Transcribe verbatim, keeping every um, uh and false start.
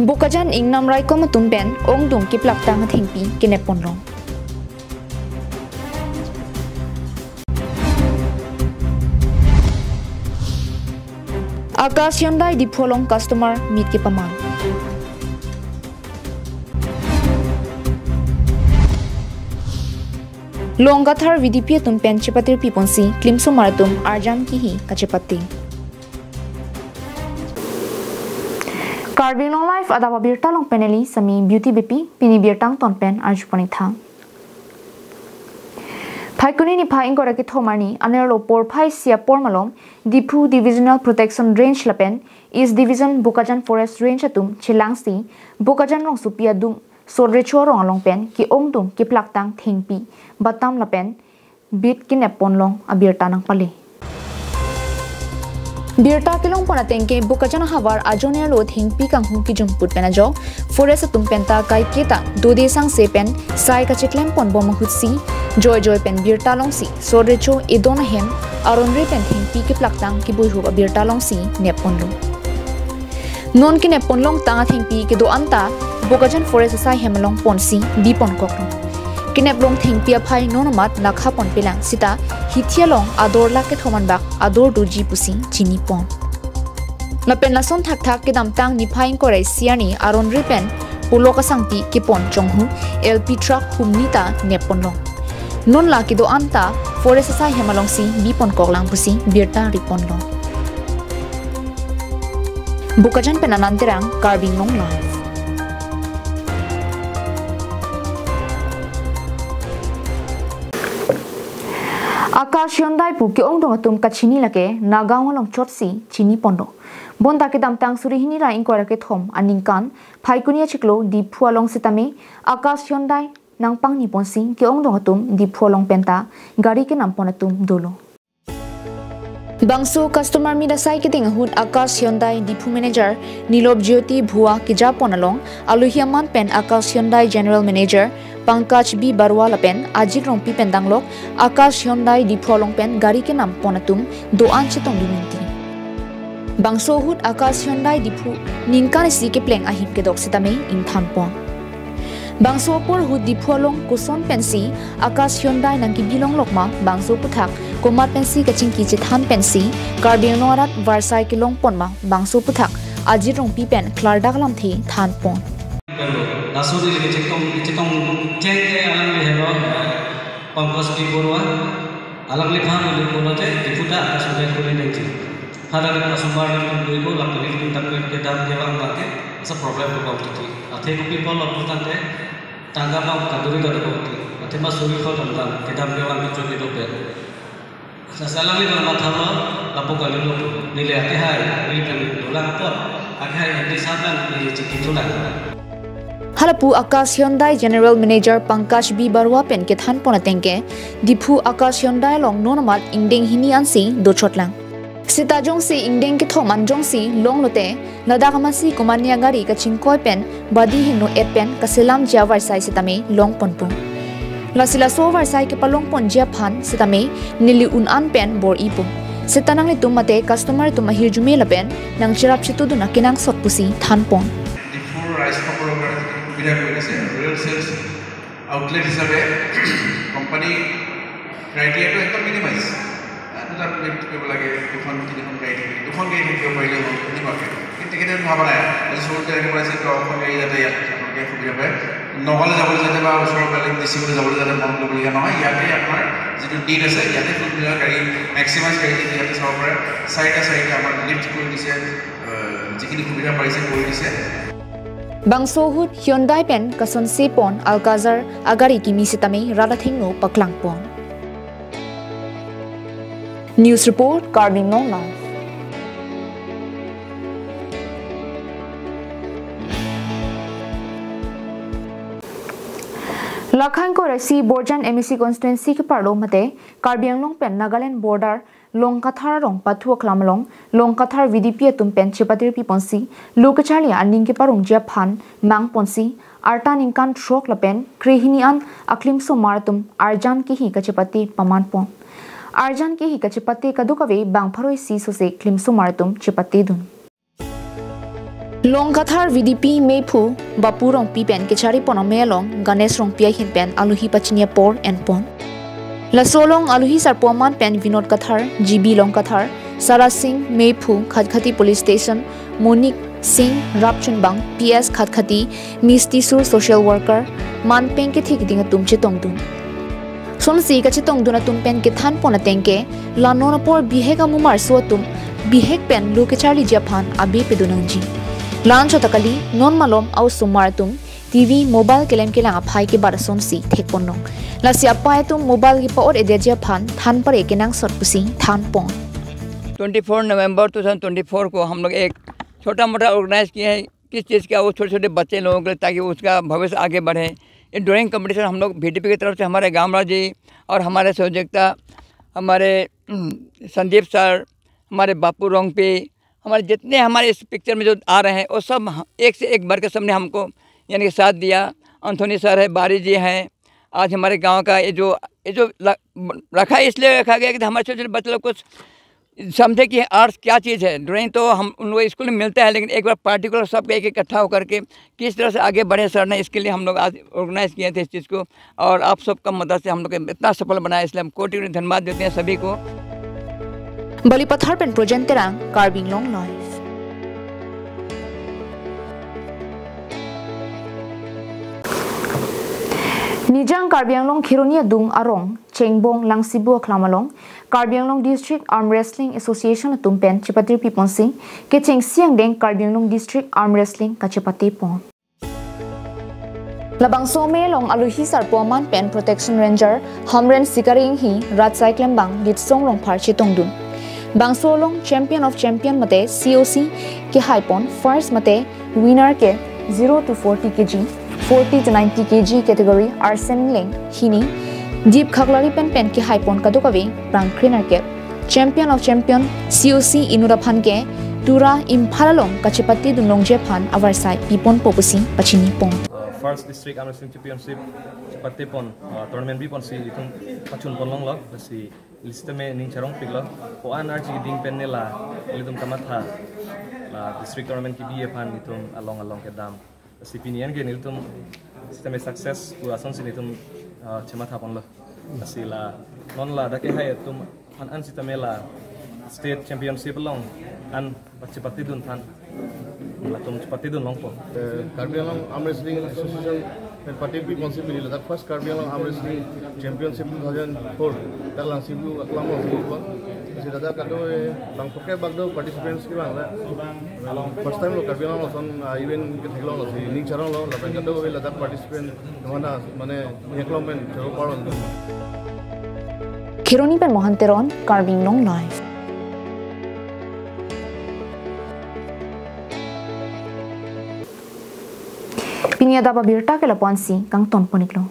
Bokajan Ingnam Raikom atum pen ongdung keplaktang athengpi kenep ponlong. Akash Hyundai Diphu along customer meet kepaman. Longkathar V D P atum pen chepatirpi ponsi klimsomar atum arjan kihi kachepate. Karbi Anglong Live adap abirta along pen neli Sami Beauty Beypi, pini birta angton pen arju pon-ik tha. Phaikuni niphai ingkoi ra kethom arni anerlo porphai isi apor malom Diphu Divisional Protection Range lapen East Division Bokajan Forest Range atum chelangsi Bokajan rongsopi adung Sot Recho arong along pen ke-ongdung keplaktang thengpi batam lapen bit kenep ponlong abirta nangpale. Birta kelong pon ateng ke Bokajan ahavar ajonerlo thengpi kanghum kejum put pen ajok forest atum penta kaiketa dode sangse pen sai kacheklem ponbom ahutsi joijoi pen birta longsi Sot Recho edon ahem aron re pen thengpi keplaktang keboi hup abirta longsi nep ponlo. Non kenep ponlongtang athengpi kedo-an ta Bokajan Forest asai hem along ponsi bi ponkoklo. Keneplong thengpi aphai non amat lakha ponpelang sita hithi along ador lakh kethom anbak ador doji pusi chini pon. Lapen lason thakthak kedamtang niphai ingkoi ra isi arni aron re pen pulok asangpi kepon chonghu L P truck humni ta nep ponlong. Non la kedo-an ta forest asai hem alongsi bi ponkoklang pusi birta ri ponlong. Bokajan pen Anand Terang, Karbi Anglong Live. Akash Hyundai pu ke-ongdung atum kachini lake Nagaon along chotsi chini ponlo. Bonta kedamtang suri hini ra ingkoi ra kethom aningkan Phaikuni achiklo Diphu along sitame Akash Hyundai nangpangni ponsi ke-ongdung atum Diphu along penta gari kenam pon atum dolo. Bangso customer meet asai keding ahut Akash Hyundai Diphu manager Nilop Jyoti Bhua keja pon along alohi aman pen Akash Hyundai General Manager Pankaj B Barua lapen Ajit Rongpi pen danglok Akash Hyundai Diphu along pen gari kenam pon atum do-an chetongdun inti. Bangso ahut Akash Hyundai Diphu ningkan isi kepleng ahim kedok sitame ingthan pon. Bangso apor ahut Diphu along koson pensi Akash Hyundai nangkebi longlok ma bangso aphuthak komat pensi kachingki chethan pensi Karbi Anglong arat varsai kelong pon ma bangso aphuthak Ajit Rongpi pen klardak alamthe than pon. Laso neli kechetong, kechetong cheng ke alangli henlo, eh, Pankaj B Barua, alangliphan neli pulote Diphu ta Akash Hyundai kuri nangji. Hadak customer nelitum doipo, lapen nelitum ta kedam kevang abangke asa problem ko bang titi. Athe kopi pulo putangte tangka bang kaduri kaduri bang titi. Athe ma suri ko dam dam kedam kevang kecho kedo pe. Sa alangli bang mathalo, lapu kalilo, neli akehai, neli kan dolang apot, akehai Andy sir kan neli chiki thulang. Halapu Akash Hyundai General Manager Pankaj B Barua pen kethan pon ateng ke, Diphu Akash Hyundai along non amat ingdeng hini ansi dochotlang. Sita jongsi ingdeng kethom an jongsi longlote, ladak amatsi komatne agari kachingkoi pen badi hingno et pen kaselamji avarsai sitame long ponpo. Lasi laso avarsai kepalong ponji aphan sitame neli un-an pen bor-ipo. Sita nanglitum mate customer atum ahirjume lapen nangcherap chetudun akenangsot pusi than pon. Diphu rice cooker ৰ কাৰণে সুবিধা কৰি দিছে। Real sales outlet হিচাপে কোম্পানী ক্ৰাইটেৰিয়াটো একদম মিনিমাইজ। দুটা প্লেট থাকিব লাগে, দুখন তিনিখন গাড়ী থাকে, দুখন গাড়ী থাকিব পাৰিলে হ'ল, এনেকুৱাকে। কিন্তু তেখেতে ভবা নাই, আজি চুৰ তেনেকে পাইছে, দহখন গাড়ী যাতে ইয়াত আপোনালোকে সুবিধা পায়। নগাঁৱলৈ যাবলৈ যাতে বা ওচৰৰ বেলেগ ডিষ্ট্ৰিক্টলৈ যাবলৈ যাতে মন কৰিবলগীয়া নহয়। ইয়াতে আপোনাৰ যিটো নিড আছে, ইয়াতে ফুলফিল হয়। গাড়ী, মেক্সিমাইজ গাড়ী যদি ইয়াতে চাব পাৰে, চাৰিটা চাৰিটা আমাৰ লিফ্ট কৰি দিছে, আহ, যিখিনি সুবিধা পাৰিছে কৰি দিছে। Bangso ahut Hyundai pen kasonse pon Alcazar agari kimi sitame rat athengno paklang pon. News report, Karbi Anglong Live. Lakha ingkoi ra isi Borjan M A C constituency keparlo mate Karbi Anglong pen Nagaland border Longkathar arong pathu aklam along Longkathar V D P atum pen chepatirpi ponsi lo kecharli aning keparongji aphan mang ponsi arta ningkan throk lapen krehini an aklimsomar atum arjan kihi kachepate paman pon. Arjan kihi kachepate kadokave bang pharo isi sose klimsomar atum chepate dun. Longkathar V D P meiphu Bapu Rongpi pen kechari pon amei along Ganesh Rongpi ahin pen alohi pachini apor enpon. Laso along alohi sarpo aman pen Vinod Kathar, G B Longkathar, Sara Singh meiphu Khatkhati Police Station, Monik Singh Rapchunbang, P S Khatkhati, Misty Sur social worker, manpeng kethe keding atum chetongdun. Sonsi kachetongdun atum pen kethan pon ateng ke, la non apor bihek amumarso atum bihek pen lo kecharliji aphan abe pedun nangji. La-anchot ta kali, non malom a-osomar atum T V, mobile kelem kelang aphai kebat asonsi thek pon long. Lasi apei atum mobile kepa-ot-edetji aphan than pare kenangsot pusi than pon. Twenty four November two thousand twenty four को हम लोग एक छोटा मोटा ऑर्गेनाइज किए हैं, किस चीज़ का, वो छोटे छोटे बच्चे लोगों के लिए, ताकि उसका भविष्य आगे बढ़े। ये ड्राइंग कंपटीशन हम लोग वीडीपी की तरफ से हमारे गामराव जी और हमारे सहयोगिता, हमारे संदीप सर, हमारे बापू रोंगपी, हमारे जितने हमारे इस पिक्चर में जो आ रहे हैं, वो सब एक से एक बढ़ के सबने हमको यानी कि साथ दिया। एंथोनी सर है, बारी जी हैं, आज हमारे गांव का ये जो, ये जो ल-, रखा है, इसलिए रखा गया कि हमारे छोटे छोटे बच्चे लोग कुछ समझे कि आर्ट्स क्या चीज़ है। ड्राइंग तो हम उन लोग स्कूल में मिलता है, लेकिन एक बार पर्टिकुलर सबको एक इकट्ठा होकर के किस तरह से आगे बढ़े सर ने, इसके लिए हम लोग आज ऑर्गेनाइज किए थे इस चीज़ को, और आप सबका मदद से हम लोग इतना सफल बनाया, इसलिए हम कोटि कोटि धन्यवाद देते हैं सभी को। Balipathar pen Projen Terang, Karbi Anglong Live. Nijang Karbi Anglong Kheroni adung arong Chengbong Langsibu aklam along Karbi Anglong District Arm Wrestling Association atum pen chepatiri piponsi kechengsi angdeng Karbi Anglong District Arm Wrestling kachepate pon. Labangso amei along alohi sarpo aman pen Protection Ranger Hamren Sikari Inghi, Rat Saiklem bang Litsong Rongphar chetongdun. Bangso along Champion of Champion mate C O C kehai pon, first mate winner ke zero to forty K G, forty to ninety K G category Arsen Leng hini, Deep Khaklari pen pen kehai pon kadokave prang krenerkep. Champion of Champion C O C inut aphan ke Tura Imphal along kachepate dun longji aphan avarsai pipon po pusi pachini pon. First District Arm Wrestling Championship chepate pon, uh, tournament bi ponsi itum pachun pon longlo, lasi listame ning charong piklo, ko-an arji ding pen ne la ilitum kamatha la district tournament kebi aphan itum along along kedam. Lasi pini an ke nelitum sitame success pu asonsi nelitum, uh, chematha ponlo. Lasi la non ladak kehai atum an an sitame la state championship along an chepate dun than, latum chepate dun longpo. Eh, Karbi Anglong Arm Wrestling Association pen pati pi ponsi pini ladak first Karbi Anglong Arm Wrestling Championship two thousand four dak Langsibu aklam along si pon. Si ladak kado, eh, bang poke bak do participants kevang la. First time lo Karbi Anglong ason, ah, event ketheklong lo, si ning charong lo, lapen kadokave ladak participant kemana mane nyeklong pen choro paron. Kheroni pen Mohan Teron, Karbi Anglong Live. Pini adap abirta ke lapu-ansi kangton pon-iklo.